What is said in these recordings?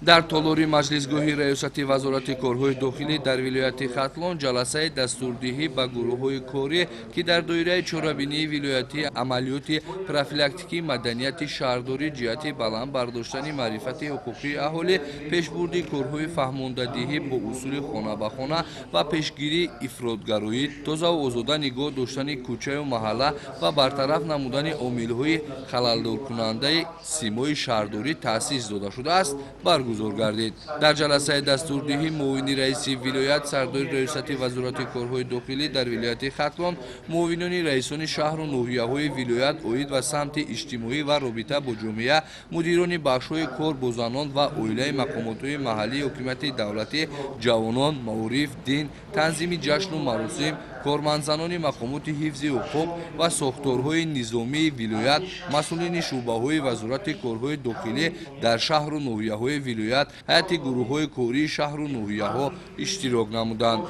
Дар толори маҷлисгоҳи раёсати Вазорати корҳои дохилӣ дар вилояти Хатлон ҷаласаи дастурдиҳӣ ба гурӯҳҳои корӣ, ки дар доираи чорабинии вилоятии амалиёти профилактикии маданияти шаҳрдорӣ ҷиҳати баланд бардоштани маърифати ҳуқуқии аҳолӣ, пешбурди корҳои фаҳмондадиҳӣ бо усули хона ба хона ва пешгирии ифротгароӣ, тозаву озода нигоҳ доштани кӯчаю маҳалла ва бартараф намудани омилҳои халалдоркунандаи симои шаҳрдорӣ таъсис дода шудааст, баргузор гардид. Дар ҷаласаи дастурдиҳӣ муовини раиси вилоят, сардори раёсати Вазорати корҳои дохилӣ дар вилояти Хатлон, муовинони раисони шаҳру ноҳияҳои вилоят оид ба самти иҷтимоӣ ва робита бо ҷомеа, мудирони бахшҳои кор бо занон ва оилаи мақомотҳои маҳаллии ҳокимияти давлатӣ, ҷавонон, маориф, дин, танзими ҷашну маросим, кормандзанони мақомоти ҳифзи ҳуқуқ ва сохторҳои низомии вилоят, масъулини шӯъбаҳои Вазорати корҳои дохилӣ дар шаҳру ноҳияҳои вилоят, ҳайати гурӯҳҳои кории шаҳру ноҳияҳо иштирок намуданд.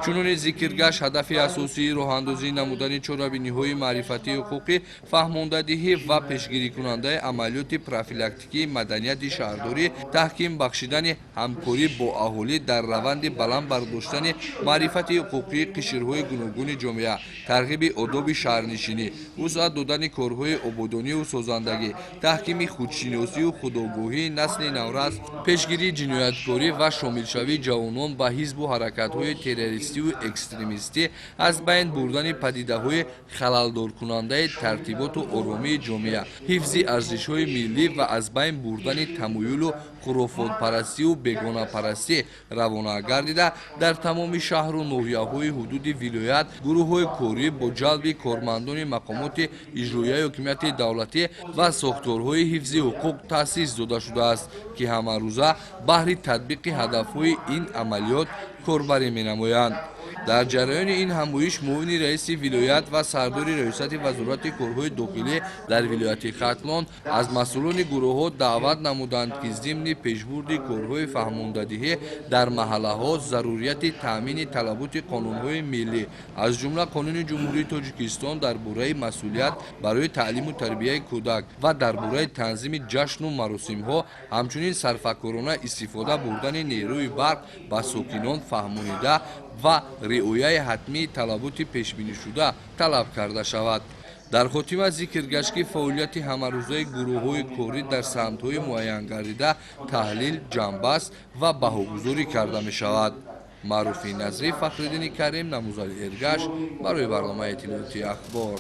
Чуноне зикр гашт, ҳадафи асосии роҳандозӣ намудани чорабиниҳои маърифатии ҳуқуқӣ, фаҳмондадиҳӣ ва пешгирикунандаи амалиёти профилактикии маданияти шаҳрдорӣ, таҳким бахшидани ҳамкорӣ бо аҳолӣ дар раванди баланд бардоштани маърифати ҳуқуқии қишрҳои гуногуни ҷомеа, тарғиби одоби шаҳрнишинӣ, вусъат додани корҳои ободонию созандагӣ, таҳкими худшиносию худогоҳии насли наврас, пешгирии ҷинояткорӣ ва шомилшавии ҷавонон ба ҳизбу ҳаракатҳои террористиву экстремистӣ, аз байн бурдани падидаҳои халалдоркунандаи тартиботу оромии ҷомеа, ҳифзи арзишҳои миллӣ ва аз байн бурдани тамоюлу хурофотпарастию бегонапарастӣ равона гардида, дар тамоми шаҳру ноҳияҳои ҳудуди вилоят гурӯҳҳои корӣ бо ҷалби кормандони мақомоти иҷроияи ҳокимияти давлатӣ ва сохторҳои ҳифзи ҳуқуқ таъсис дода шудааст, ки ҳамарӯза баҳри татбиқи ҳадафҳои ин амалиёт корбарӣ менамоянд. Дар ҷараёни ин ҳамоиш муовини раиси вилоят ва сардори раёсати Вазорати корҳои дохилӣ дар вилояти Хатлон аз масъулони гурӯҳҳо даъват намуданд, ки зимни пешбурди корҳои фаҳмондадиҳӣ дар маҳаллаҳо зарурияти таъмини талаботи қонунҳои миллӣ, аз ҷумла Қонуни Ҷумҳурии Тоҷикистон дар бораи масъулият барои таълиму тарбияи кӯдак ва дар бораи танзими ҷашну маросимҳо, ҳамчунин сарфакорона истифода бурдани нерӯи барқ ба сокинон фаҳмонида ва риояи ҳатмии талаботи пешбинишуда талаб карда шавад. Дар хотима зикр гашт, ки фаъолияти ҳамарӯзаи гурӯҳҳои корӣ дар самтҳои муайянгардида таҳлил, ҷамъбаст ва баҳогузорӣ карда мешавад. Маъруфи Назрӣ, Фахриддини Карим, Намузали Эргаш барои барномаи иттилоотии «Ахбор».